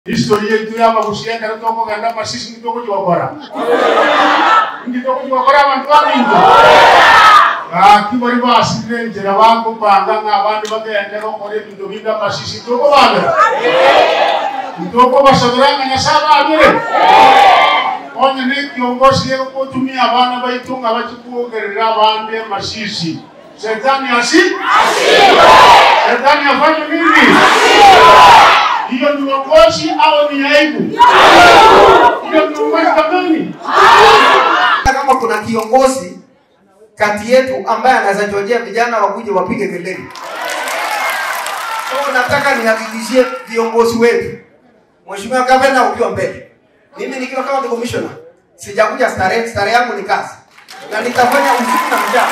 Historia itu ya magusia karena toko ganda masih sing toko juga kora. Ini toko juga kora mantuan itu. Aki bari basire jerawa ko panga ngabantu bagenda ko kore bintu binda masih toko baga. Toko basabra nganyasaba abire. Onye ne kiongozi yeko kutumia abana baitunga bachikuogerera abandi masisi. Shetani asi? Asiwe. Shetani afanye nini? Asiwe. Hiyo ni uongozi au ni aibu? Hiyo ni uongozi kamili. Kama kuna kiongozi kati yetu ambaye anaweza chochea vijana wakuje wapige kelele. So nataka nihakikishie viongozi wetu. Mheshimiwa Gavana ukiwa mbele. Mimi nikiwa kama commissioner sijakuja starehe, starehe yangu ni kazi. Na nitafanya usiku na mchana.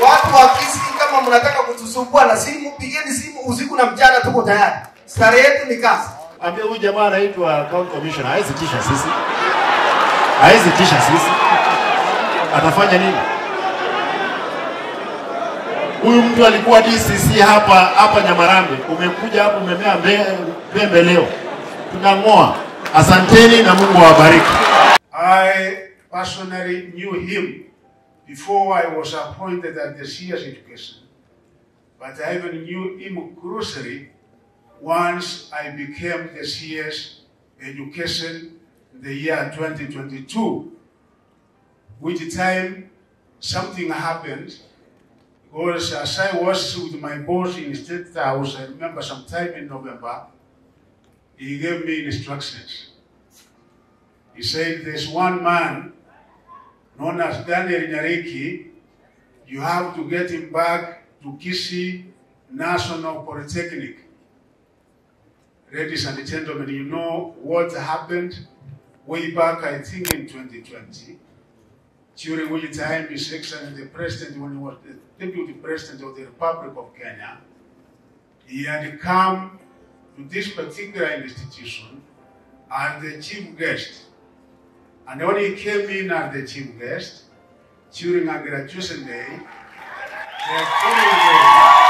Watu wa Kisii kama mnataka kutusumbua na simu, pigeni simu usiku na mchana, tuko tayari. Starehe yetu ni kazi. Ambia huyu jamaa anaitwa county commissioner, hawezi tisha sisi. Hawezi tisha sisi. Atafanya nini? Huyu mtu alikuwa DCC hapa hapa Nyamarambe. Umekuja hapo umemea pembe leo. Tunangoa. Asanteni na Mungu awabariki. I personally knew him before I was appointed at the CS Education. But I even knew him closely once I became the CS Education in the year 2022, which time something happened, because as I was with my boss in State House, I remember sometime in November, he gave me instructions. He said, there's one man known as Daniel Nyariki, you have to get him back to Kisii National Polytechnic. Ladies and gentlemen, you know what happened way back, I think, in 2020, during which time His Excellency the President, when he was the Deputy President of the Republic of Kenya, he had come to this particular institution as the chief guest. And when he came in as the chief guest, during a graduation day, the following day,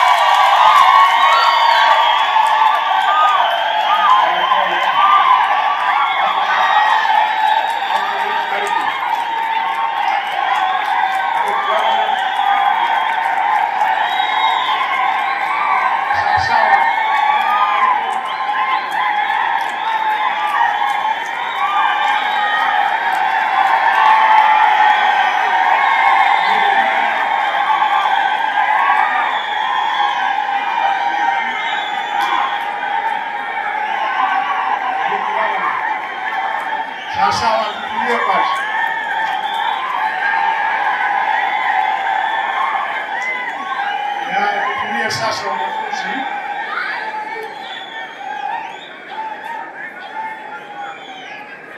sasa watulie basi. Ya tulie sasa wanafunzi.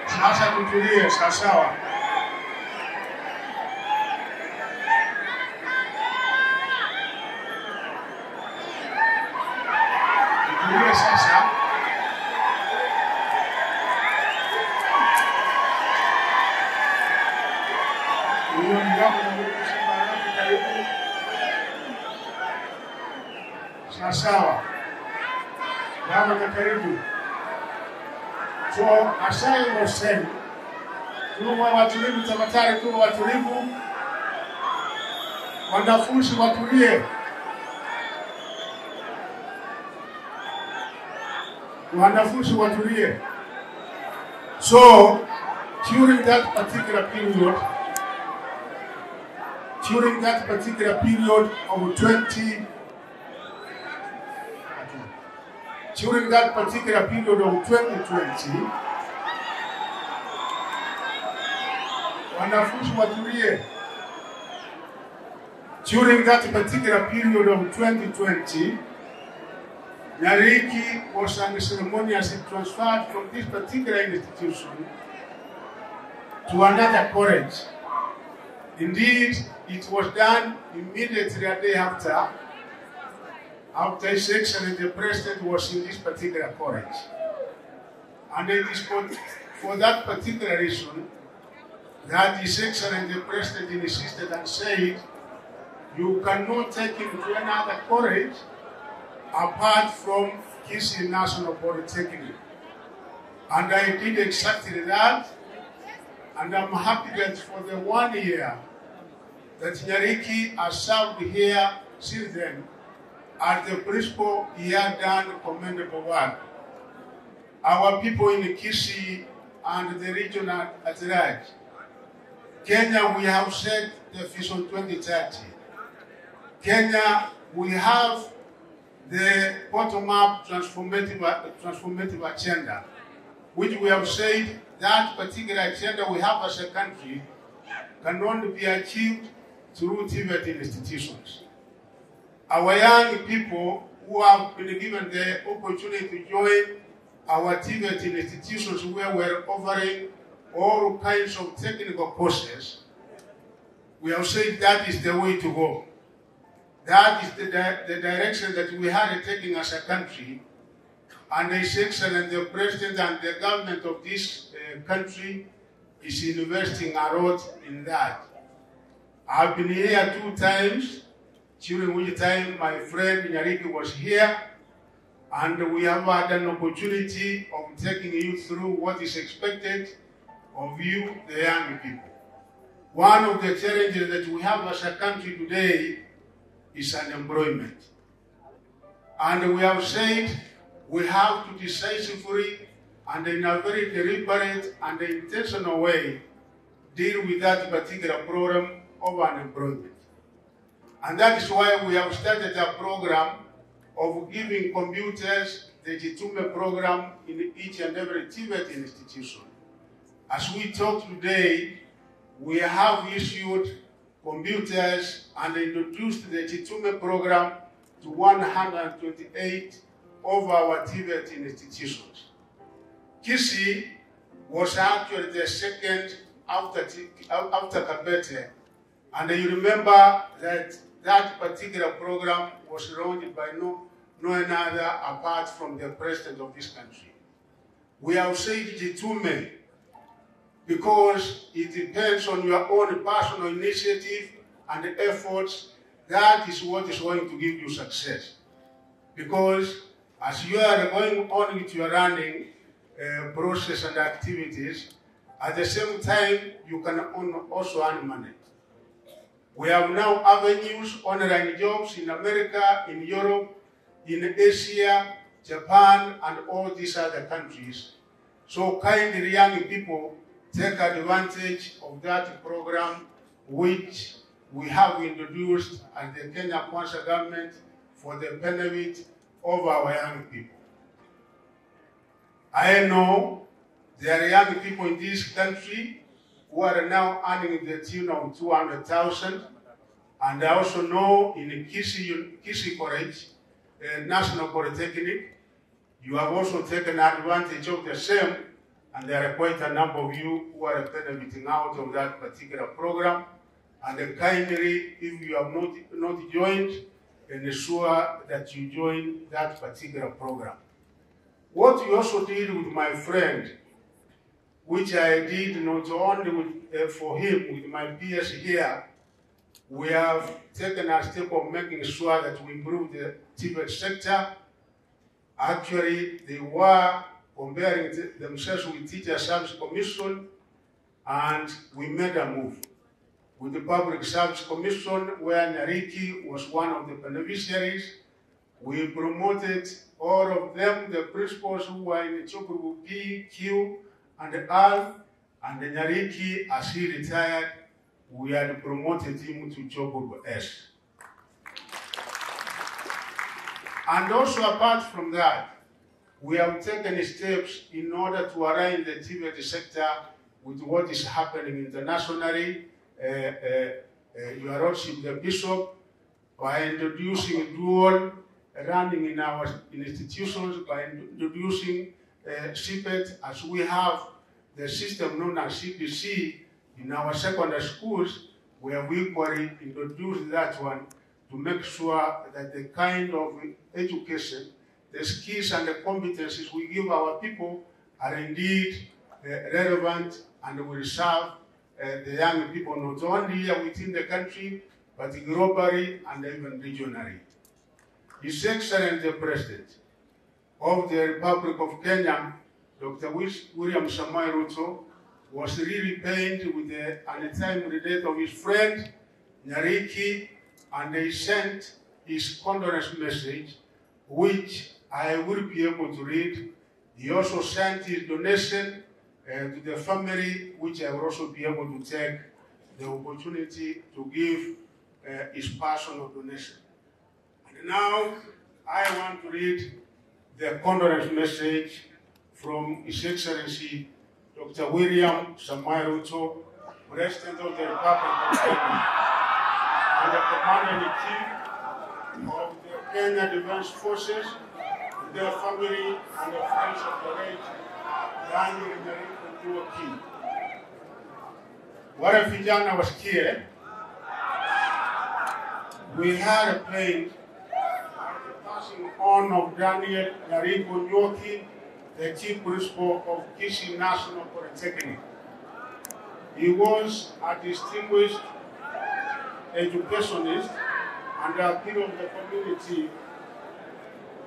Sasa tutulie sawa. Tutulie sasa. Sawa. Gavana karibu. So as I was saying, tuwe watulivu tafadhali, tuwe watulivu. Wanafunzi watulie. Wanafunzi watulie. So during that particular period, of 20 during that particular period of 2020, wanafunzi watulie. During that particular period of 2020, Nyariki was unceremoniously transferred from this particular institution to another college. Indeed, it was done immediately a day after His Excellency the President was in this particular college. And it is for that particular reason that His Excellency the President insisted and said, you cannot take him to another college apart from Kisii National Polytechnic. And I did exactly that. And I'm happy that for the 1 year that Nyariki has served here since then, as the principal, he had done commendable work. Our people in Kisii and the region at large, Kenya, we have set the Vision 2030. Kenya, we have the bottom-up transformative agenda, which we have said that particular agenda we have as a country can only be achieved through TVET institutions. Our young people who have been given the opportunity to join our TVET institutions where we're offering all kinds of technical courses, we have said that is the way to go. That is the direction that we are taking as a country. And His Excellency, the President and the government of this country is investing a lot in that. I've been here 2 times, during which time my friend Nyariki was here, and we have had an opportunity of taking you through what is expected of you, the young people. One of the challenges that we have as a country today is unemployment. And we have said we have to decisively and in a very deliberate and intentional way deal with that particular problem of unemployment. And that is why we have started a program of giving computers, the Jitume program, in each and every TVET institution. As we talk today, we have issued computers and introduced the Jitume program to 128 of our TVET institutions. Kisii was actually the second after Kabete, and you remember that that particular program was launched by no another apart from the president of this country. We have said Jitume because it depends on your own personal initiative and efforts. That is what is going to give you success. Because as you are going on with your learning process and activities, at the same time, you can also earn money. We have now avenues, online jobs in America, in Europe, in Asia, Japan, and all these other countries. So kindly, young people, take advantage of that program which we have introduced at the Kenya Kwanza government for the benefit of our young people. I know there are young people in this country who are now earning the tune of 200,000, and I also know in Kisii College, National Polytechnic, you have also taken advantage of the same, and there are quite a number of you who are benefiting out of that particular program. And kindly, if you have not joined, ensure that you join that particular program. What you also did with my friend, which I did not only with, for him, with my peers here, we have taken a step of making sure that we improve the TVET sector. Actually, they were comparing themselves with Teacher Service Commission, and we made a move with the Public Service Commission, where Nyariki was one of the beneficiaries. We promoted all of them, the principals who were in Chokrugu P, Q, and R, and Nyariki, as he retired, we had promoted him to Chokrugu S. And also apart from that, we have taken steps in order to align the TVET sector with what is happening internationally. Your Lordship, the Bishop, by introducing dual running in our institutions, by introducing CPET, as we have the system known as CPC in our secondary schools, we have equally introduced that one to make sure that the kind of education, the skills and the competencies we give our people are indeed relevant and will serve the young people not only here within the country, but globally and even regionally. His Excellency the President of the Republic of Kenya Dr. William Samoei Ruto, was really pained with the untimely death of his friend, Nyariki, and he sent his condolence message, which I will be able to read. He also sent his donation to the family, which I will also be able to take the opportunity to give his personal donation. And now, I want to read the condolence message from His Excellency Dr. William Samoei Ruto, President of the Republic of Kenya, and the Commander-in-Chief of the Kenya Defense Forces, their family, and the friends of the late Daniel Nyariki Onyuoki. Wale vijana wasikie, we had a pain at the passing on of Daniel Nyariki Onyuoki, the Chief Principal of Kisii National Polytechnic. He was a distinguished educationist and a pillar of the community.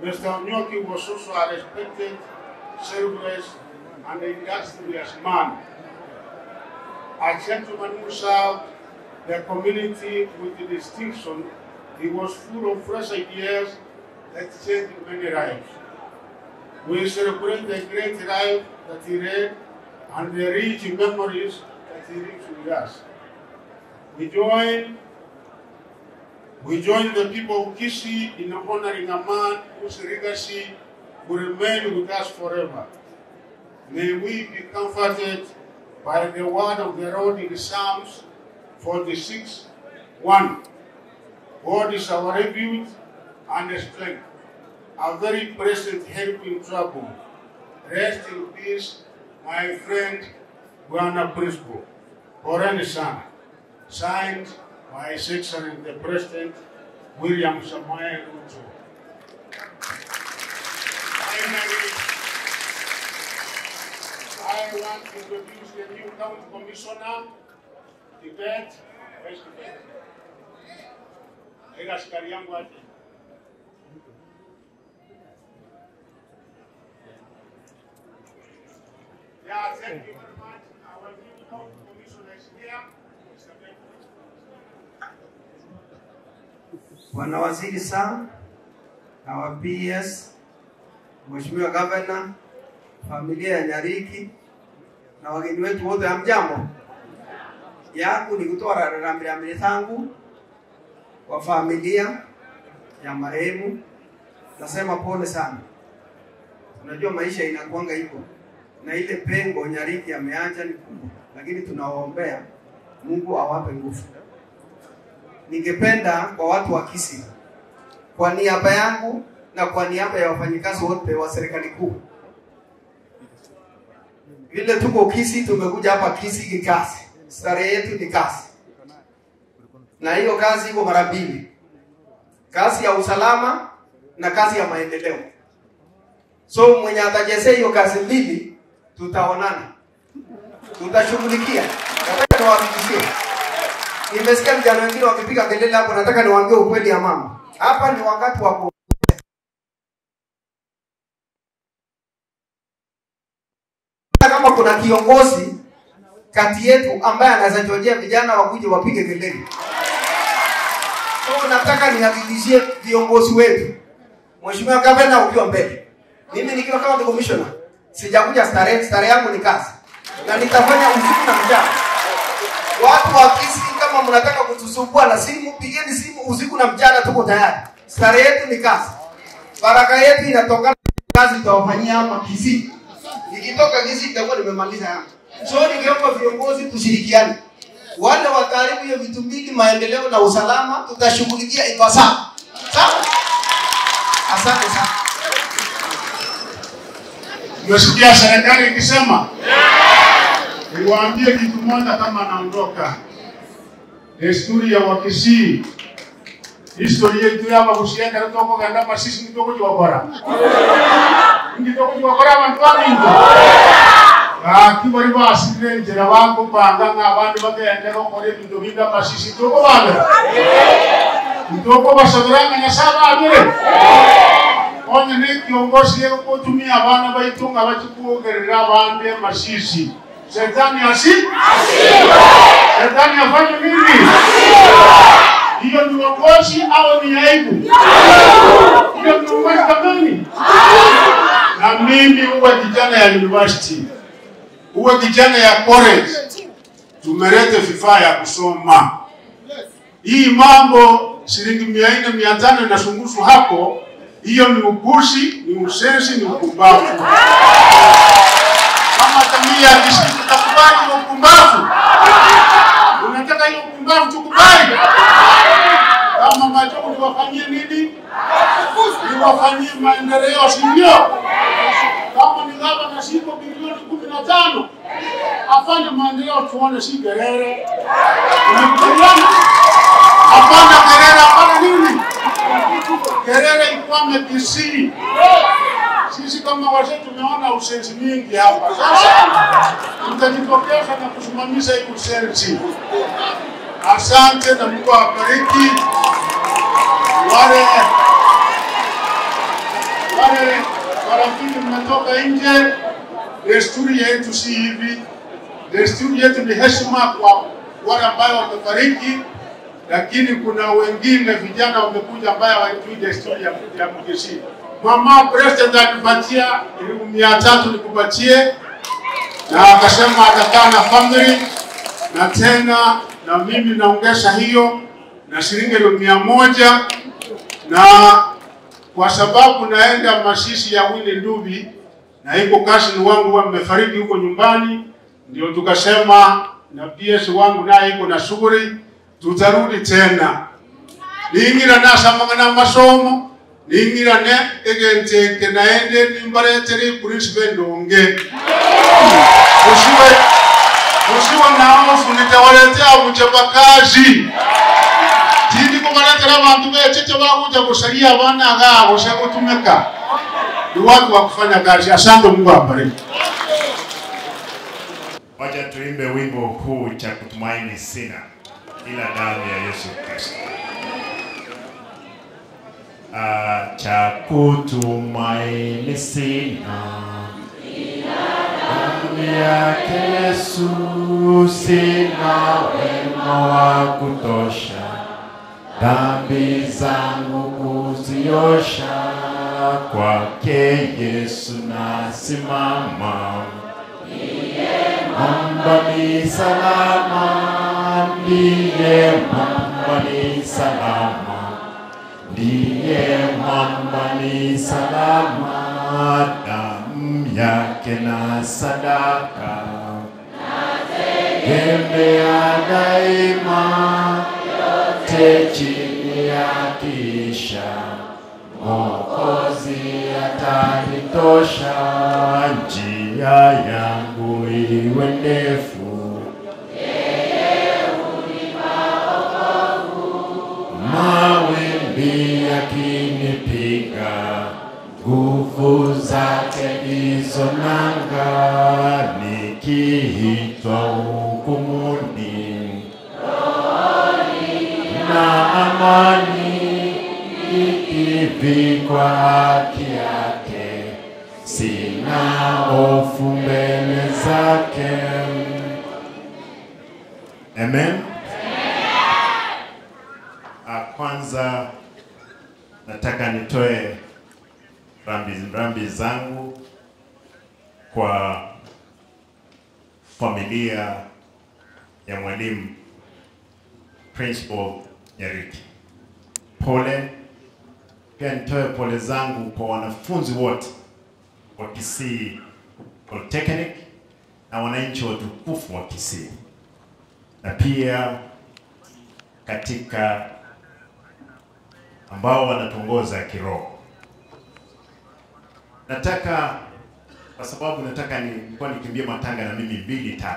Mr. Onyuoki was also a respected, selfless, and industrious man. A gentleman who served the community with the distinction. He was full of fresh ideas that changed many lives. We celebrate the great life that he led and the rich memories that he leaves with us. We join the people of Kisii in honoring a man whose legacy will remain with us forever. May we be comforted by the word of the Lord in Psalms 46:1. God is our refuge and strength, a very present help in trouble. Rest in peace, my friend, Bwana Principal. Poleni sana. Signed by His Excellency the President, William Samoei Ruto. Finally, I want to introduce the new County Commissioner, Tibet. Where's Tibet? Ila askari yangu aje. Yeah, thank you very much. Our new County Commissioner is here. Mr. Bek. Bwana Waziri Sam, our PS, Mheshimiwa Governor, familia ya Nyariki na wageni wetu wote, hamjambo. Yangu ni kutoa rambirambi zangu kwa familia ya marehemu. Nasema pole sana. Unajua maisha inakuanga hivyo, na ile pengo Nyariki ameacha ni kubwa, lakini tunawaombea Mungu awape nguvu. Ningependa kwa watu wa Kisii, kwa niaba yangu na kwa niaba ya wafanyikazi wote wa serikali kuu, vile tuko Kisii, tumekuja hapa Kisii kikazi. Starehe yetu ni kazi, na hiyo kazi iko mara mbili: kazi ya usalama na kazi ya maendeleo. So mwenye atajezea hiyo kazi mbili, tutaonana, tutashughulikia. Nataka niwahakikishie, nimesikia vijana wengine wakipiga kelele hapo, nataka niwaambie ukweli ya mama. Hapa ni wakati wa kama kuna kiongozi kati yetu ambaye anaweza chochea vijana wakuje wapige kelele. So nataka nihakikishie viongozi wetu, Mheshimiwa Governor ukiwa mbele, mimi nikiwa kama commissioner, sijakuja starehe, starehe yangu ni kazi, na nitafanya usiku na mchana. Watu wa Kisii, kama mnataka kutusumbua na simu, pigeni simu usiku na mchana, tuko tayari. Starehe yetu ni kazi, baraka yetu inatokana na kazi tutawafanyia hapa Kisii. Nikitoka Kisii nitakuwa nimemaliza yangu. So ningeomba viongozi tushirikiane. Wale wataharibu hiyo vitu mbili, maendeleo na usalama, tutashughulikia ipasavyo. Sawa? Asante sana. Umesikia serikali ikisema? Niwaambie kitu moja kama naondoka. Desturi ya Wakisii, historia yetu ya Wakusiaka toko ganda masisi kitoko jiwakora. Kitoko jiwakora abantu bamingo. Kibari basire njera bako panga ng'abantu bagenda bakora ebintu binga masisi toko babera. Kitoko basabiranga Nyasaye babere. Onye ne kiongozi kutumia abana baitunga bachikuongerera abandi masisi. Shetani asifiwe. Shetani afanye nini? Hiyo ni uongozi au ni aibu? Hiyo ni uongozi kamili. Na mimi uwe kijana ya university, uwe kijana ya college, tumelete vifaa ya kusoma. Hii mambo shilingi 400 500 inazungushwa hapo, hiyo ni upuzi, ni usensi, ni upumbavu. Kama tabia ya Kisii tutakubali upumbavu. Unataka hiyo upumbavu tukubali? Kama majogo niwafanyie nini? Niwafanyie maendeleo, si ndio? Kama ni gava na siko bilioni 15, afanye maendeleo tuone, si kelele. Unakubaliana? Hapana kelele, hapana nini? Kelele ikwame Kisii. Sisi kama wazee tumeona usenzi mingi hapa. Sasa tutajitokeza na kusimamisha hii usenzi. Asante na Mungu awabariki. Wale marafiki mmetoka nje, desturi yetu si hivi. Desturi yetu ni heshima kwa wale ambao wamefariki, lakini kuna wengine vijana wamekuja ambao hawajui desturi ya Mkisii. Mama president alipatia 300 nikupatie, na akasema atakaa na family, na tena na mimi naongeza hiyo na shilingi 100, na kwa sababu naenda masisi ya Winnie Ndubi na iko cousin wangu wamefariki huko nyumbani, ndio tukasema na PS wangu naye iko na shughuli, tutarudi tena. Ningira nasamanga na masomo, ningira ne egenteke naende nimbaretere principal ndonge. Usiwe na hofu, nitawaletea mchapakazi. Tindi kubaletera abantu becheche bakuja kusalia abana gabo sekutumeka. Ni watu wa kufanya kazi. Asante, Mungu awabariki. Wacha tuimbe wimbo huu, cha kutumaini sina ila damu ya Yesu Kristo. Cha kutumaini sina ila damu yake Yesu, sina wema wa kutosha, dhambi zangu kuziosha, kwake Yesu nasimama. Mwamba ni salama, ndiye mwamba ni salama, ndiye mwamba ni salama, damu yake na sadaka nategemea daima, yote chini ya kisha Mwokozi atanitosha, njia yangu iwe ndefu, yeye hunipa wokovu. Mawimbi yakinipiga, nguvu zake ndizo nanga, nikiitwa hukumuni, rohoni na amani, nikivikwa haki yake, sina hofu mbele zake. Amen. Kwanza nataka nitoe rambi zangu kwa familia ya mwalimu Principal Nyariki. Pole. Pia nitoe pole zangu kwa wanafunzi wote wa Kisii Polytechnic na wananchi watukufu wa Kisii, na pia katika ambao wanatuongoza kiroho. Nataka, kwa sababu nataka nilikuwa nikimbie matanga na mimi 2 3.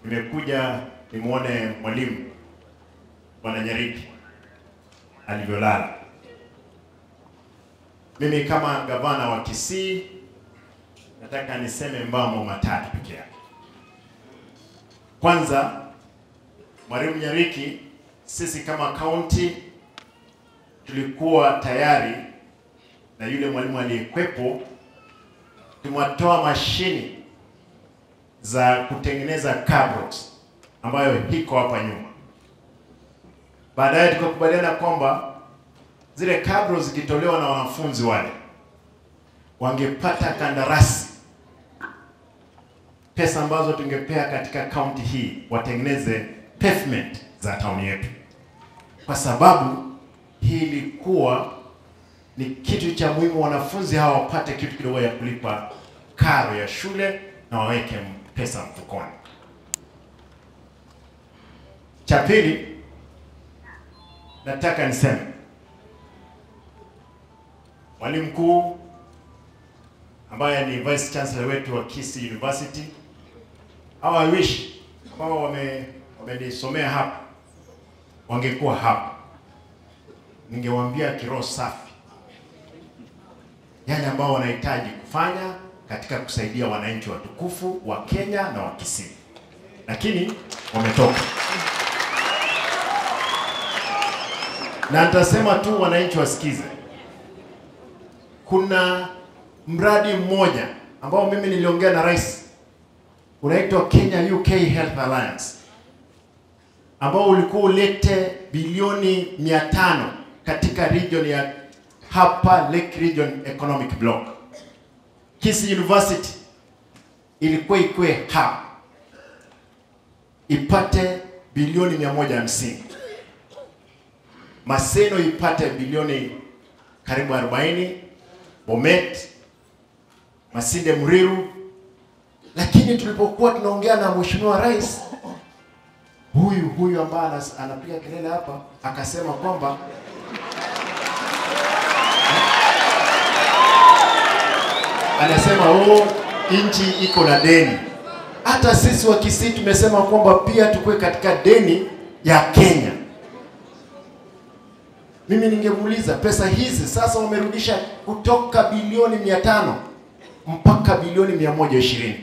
Nimekuja nimuone mwalimu Bwana Nyariki alivyolala. Mimi kama gavana wa Kisii nataka niseme mambo matatu peke yake. Kwanza, Mwalimu Nyariki, sisi kama county tulikuwa tayari na yule mwalimu aliyekwepo, tumewatoa mashini za kutengeneza cabros ambayo iko hapa nyuma. Baadaye tukakubaliana kwamba zile cabros zikitolewa na wanafunzi wale wangepata kandarasi, pesa ambazo tungepea katika county hii watengeneze pavement za town yetu, kwa sababu hii ilikuwa ni kitu cha muhimu, wanafunzi hawa wapate kitu kidogo ya kulipa karo ya shule na waweke pesa mfukoni. Cha pili, nataka niseme mwalimu mkuu ambaye ni Vice Chancellor wetu wa Kisii University, hawa I wish ambao wamenisomea hapa wangekuwa hapa, ningewaambia kiroho safi yale ambao wanahitaji kufanya katika kusaidia wananchi watukufu wa Kenya na wa Kisii, lakini wametoka. Na nitasema tu wananchi wasikize, kuna mradi mmoja ambao mimi niliongea na rais, unaitwa Kenya UK Health Alliance, ambao ulikuwa ulete bilioni 500 katika region ya hapa Lake Region Economic Block. Kisii University ilikuwa ikue hapa ipate bilioni 150, Maseno ipate bilioni karibu 40, Bomet, Masinde Muriru. Lakini tulipokuwa tunaongea na Mheshimiwa Rais huyu ambaye anapiga kelele hapa, akasema kwamba anasema oh, nchi iko na deni. Hata sisi wa Kisii tumesema kwamba pia tukue katika deni ya Kenya. Mimi ningemuuliza, pesa hizi sasa wamerudisha kutoka bilioni 500 mpaka bilioni 120.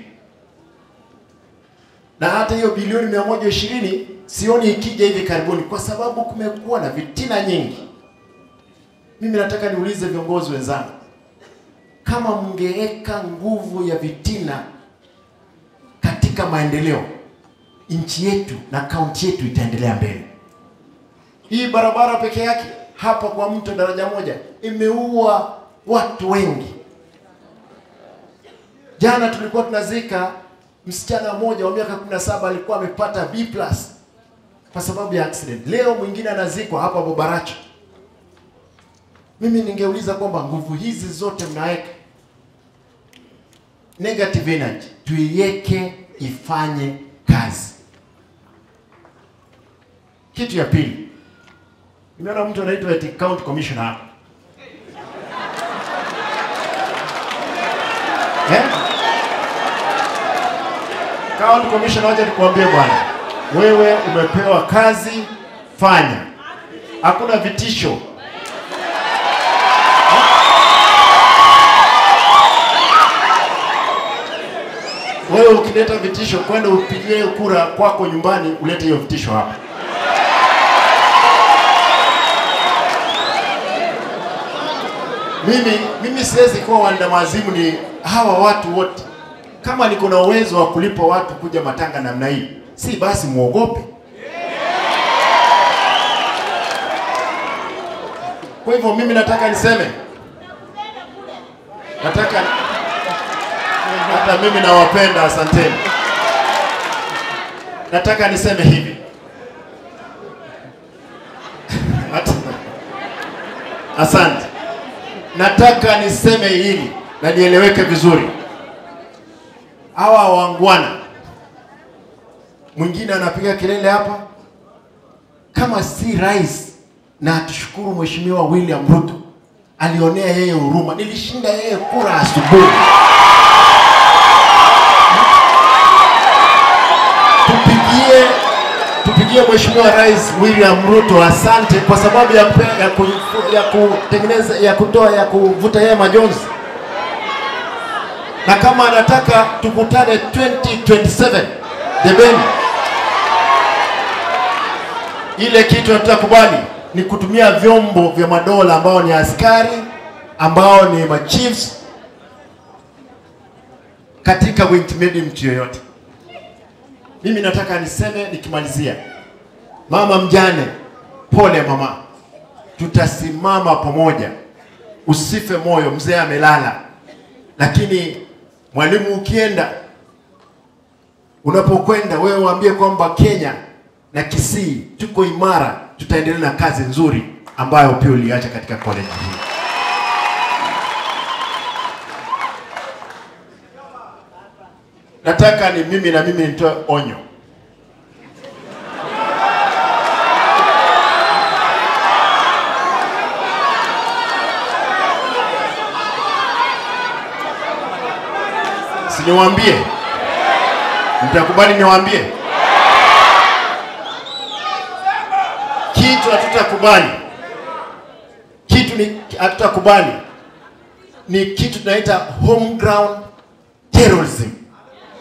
Na hata hiyo bilioni 120 sioni ikija hivi karibuni, kwa sababu kumekuwa na vitina nyingi. Mimi nataka niulize viongozi wenzangu, kama mngeweka nguvu ya vitina katika maendeleo, nchi yetu na kaunti yetu itaendelea mbele. Hii barabara peke yake hapa kwa mto daraja moja imeua watu wengi. Jana tulikuwa tunazika msichana mmoja wa miaka 17 alikuwa amepata B+ kwa sababu ya accident. Leo mwingine anazikwa hapa Bobaracho. Mimi ningeuliza kwamba nguvu hizi zote mnaweka negative energy, tuiweke ifanye kazi. Kitu ya pili, nimeona mtu anaitwa eti county commissioner hapa. County commissioner, wacha nikuambie bwana, wewe umepewa kazi, fanya. Hakuna vitisho. Wewe ukileta vitisho, kwenda upigie kura kwako nyumbani, ulete hiyo vitisho hapa. Mimi siwezi kuwa wandamazimu ni hawa watu wote. Kama niko na uwezo wa kulipa watu kuja matanga namna hii, si basi muogope. Kwa hivyo mimi nataka niseme, nataka hata mimi nawapenda, asanteni. Nataka niseme hivi. Asante. Nataka niseme hili na nieleweke vizuri. Hawa wangwana, mwingine anapiga kelele hapa kama si rais, na tushukuru Mheshimiwa William Ruto alionea yeye huruma. Nilishinda yeye kura asubuhi. Tupigie Mheshimiwa Rais William Ruto asante kwa sababu ya kutengeneza, ya kutoa, ya kuvuta yeye majonzi. Na kama anataka tukutane 2027 debeni, ile kitu hatutakubali ni kutumia vyombo vya madola ambao ni askari ambao ni machiefs katika kuintimidate mtu yoyote. Mimi nataka niseme nikimalizia, mama mjane, pole mama, tutasimama pamoja, usife moyo, mzee amelala. Lakini mwalimu ukienda, unapokwenda wewe waambie kwamba Kenya na Kisii tuko imara, tutaendelea na kazi nzuri ambayo pia uliacha katika college hii. Nataka ni mimi na mimi nitoe onyo. Si niwaambie? Mtakubali niwaambie? Kitu hatutakubali. Kitu ni hatutakubali. Ni kitu tunaita home ground terrorism,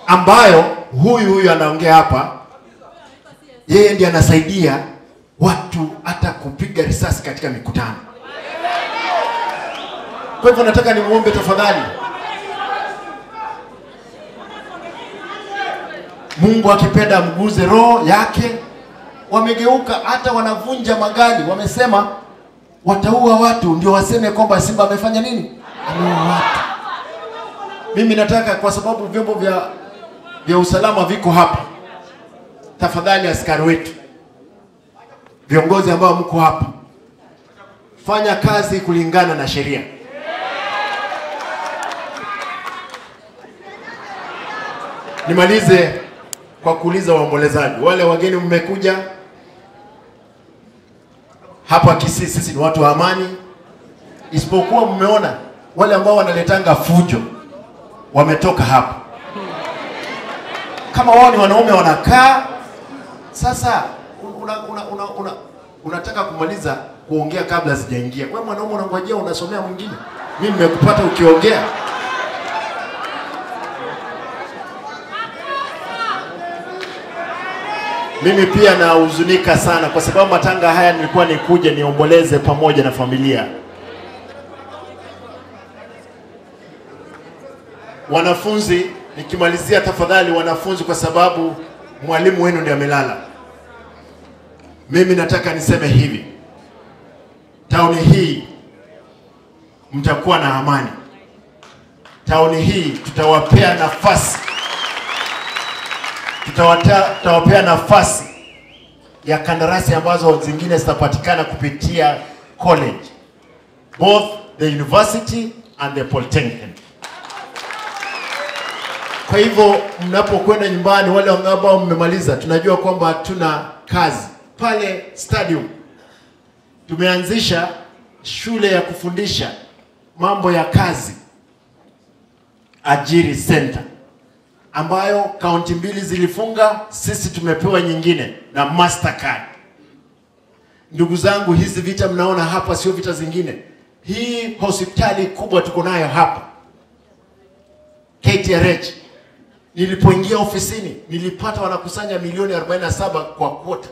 ambayo huyu anaongea hapa, yeye ndiye anasaidia watu hata kupiga risasi katika mikutano. Kwa hivyo nataka nimuombe tafadhali, Mungu akipenda mguze roho yake. Wamegeuka hata wanavunja magari, wamesema wataua watu ndio waseme kwamba Simba amefanya nini? Ameua watu. Mimi nataka, kwa sababu vyombo vya usalama viko hapa, tafadhali askari wetu, viongozi ambao mko hapa, fanya kazi kulingana na sheria. Nimalize kwa kuuliza waombolezaji, wale wageni mmekuja hapa Kisii, sisi ni watu wa amani, isipokuwa mmeona wale ambao wanaletanga fujo wametoka hapa. Kama wao ni wanaume wanakaa. Sasa unataka kumaliza kuongea kabla sijaingia. Wewe mwanaume unangojea unasomea mwingine. Mimi nimekupata ukiongea. Mimi pia nahuzunika sana kwa sababu matanga haya nilikuwa nikuje niomboleze pamoja na familia. Wanafunzi, nikimalizia tafadhali wanafunzi, kwa sababu mwalimu wenu ndiye amelala. Mimi nataka niseme hivi, tauni hii mtakuwa na amani. Tauni hii tutawapea nafasi. Tutawapea nafasi ya kandarasi ambazo zingine zitapatikana kupitia college, both the university and the polytechnic. Kwa hivyo mnapokwenda nyumbani, wale ambao mmemaliza, tunajua kwamba tuna kazi pale stadium. Tumeanzisha shule ya kufundisha mambo ya kazi, Ajiri Center, ambayo kaunti mbili zilifunga, sisi tumepewa nyingine na Mastercard. Ndugu zangu, hizi vita mnaona hapa sio vita zingine. Hii hospitali kubwa tuko nayo hapa KTRH, nilipoingia ofisini nilipata wanakusanya milioni 47 kwa kwota.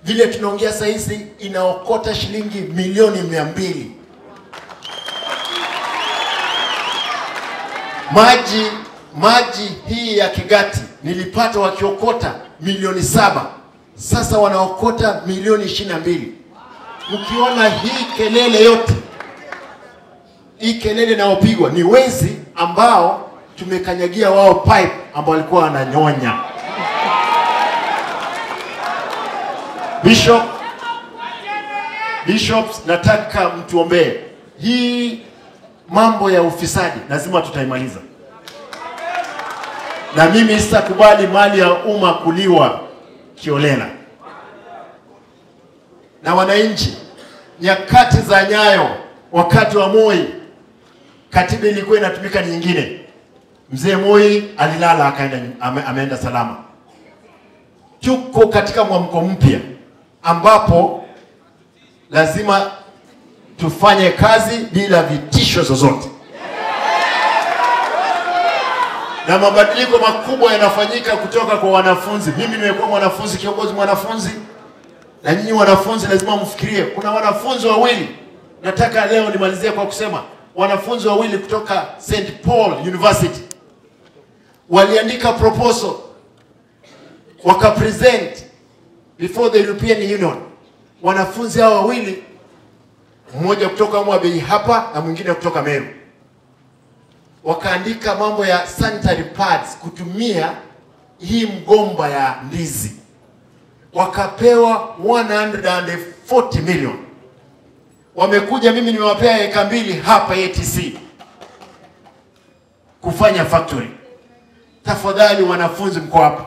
Vile tunaongea saa hizi inaokota shilingi milioni 200. Maji hii ya Kigati nilipata wakiokota milioni 7. Sasa wanaokota milioni 22. Mkiona hii kelele yote, hii kelele inayopigwa ni wezi ambao tumekanyagia wao pipe ambao walikuwa wananyonya. Bishops, nataka mtuombee. Hii mambo ya ufisadi lazima tutaimaliza. Na mimi sitakubali mali ya umma kuliwa kiolela. Na wananchi, nyakati za Nyayo, wakati wa Moi, katiba ilikuwa inatumika nyingine. Mzee Moi alilala akaenda, ameenda salama. Tuko katika mwamko mpya ambapo lazima tufanye kazi bila vitisho zozote. Na mabadiliko makubwa yanafanyika kutoka kwa wanafunzi. Mimi nimekuwa mwanafunzi, kiongozi mwanafunzi, na nyinyi wanafunzi lazima mfikirie. Kuna wanafunzi wawili Nataka leo nimalizie kwa kusema wanafunzi wawili kutoka St. Paul University waliandika proposal, wakapresent before the European Union. Wanafunzi hao wawili, mmoja kutoka Homa Bay hapa na mwingine kutoka Meru, wakaandika mambo ya sanitary pads kutumia hii mgomba ya ndizi, wakapewa 140 million. Wamekuja, mimi nimewapea eka 2 hapa ATC kufanya factory. Tafadhali wanafunzi mko hapa,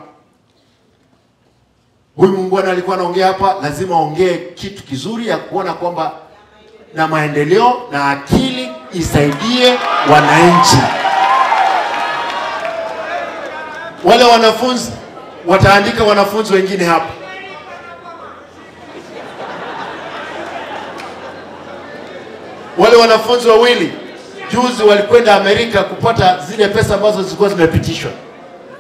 huyu muungwana alikuwa anaongea hapa, lazima aongee kitu kizuri ya kuona kwamba na maendeleo na akili isaidie wananchi. Wale wanafunzi wataandika wanafunzi wengine hapa. Wale wanafunzi wawili juzi walikwenda Amerika kupata zile pesa ambazo zilikuwa zimepitishwa.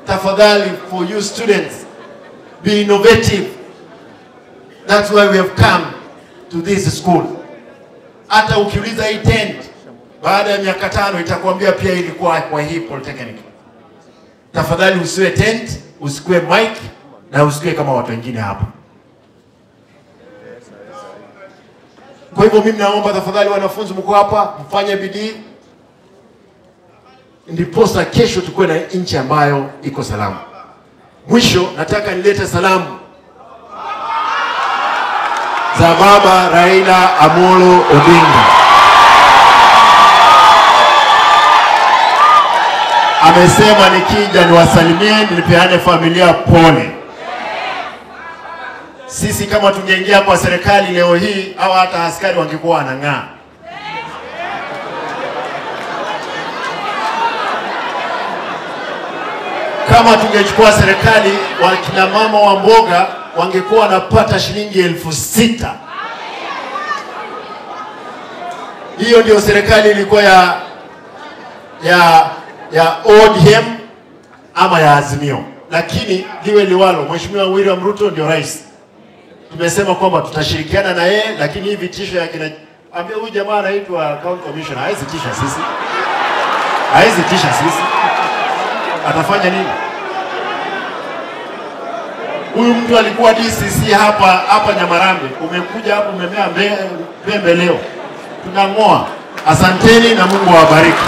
Tafadhali, for you students, be innovative. That's why we have come to this school. Hata ukiuliza hii tent baada ya miaka 5 itakwambia pia ilikuwa kwa hii polytechnic. Tafadhali usiwe tent, usikue mic na usikue kama watu wengine hapa. Kwa hivyo mimi naomba tafadhali wanafunzi mko hapa, mfanye bidii ndiposa kesho tukue na nchi ambayo iko salama. Mwisho nataka nilete salamu za Baba Raila Amolo Odinga. Amesema nikija niwasalimie, nilipeane familia pole. Sisi kama tungeingia kwa serikali leo hii, au hata askari wangekuwa wanang'aa. Kama tungechukua serikali, wakina mama wa mboga wangekuwa wanapata shilingi 6,000. Hiyo ndio serikali ilikuwa ya ODM ama ya Azimio. Lakini liwe liwalo, Mheshimiwa William Ruto ndio rais. Tumesema kwamba tutashirikiana na yeye, lakini hii vitisho ya kina, ambia huyu jamaa anaitwa county commissioner, haizi tisha sisi. Haizi tisha sisi. Atafanya nini? Huyu mtu alikuwa DCC hapa Nyamarambe. Umekuja hapo umemea pembe leo. Tunang'oa. Asanteni na Mungu awabariki.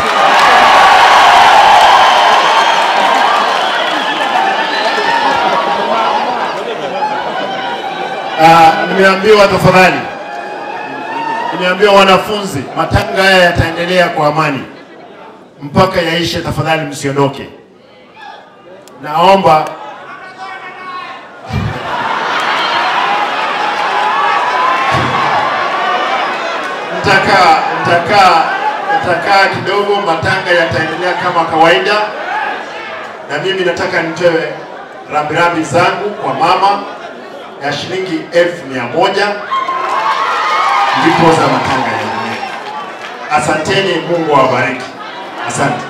Nimeambiwa tafadhali, nimeambiwa wanafunzi, matanga haya yataendelea kwa amani mpaka yaishe. Tafadhali msiondoke. Naomba nitakaa kidogo, matanga yataendelea kama kawaida. Na mimi nataka nitoe rambirambi zangu kwa mama ya shilingi 1,100 ndipo za matanga yaendelee. Asanteni, Mungu awabariki. Asante.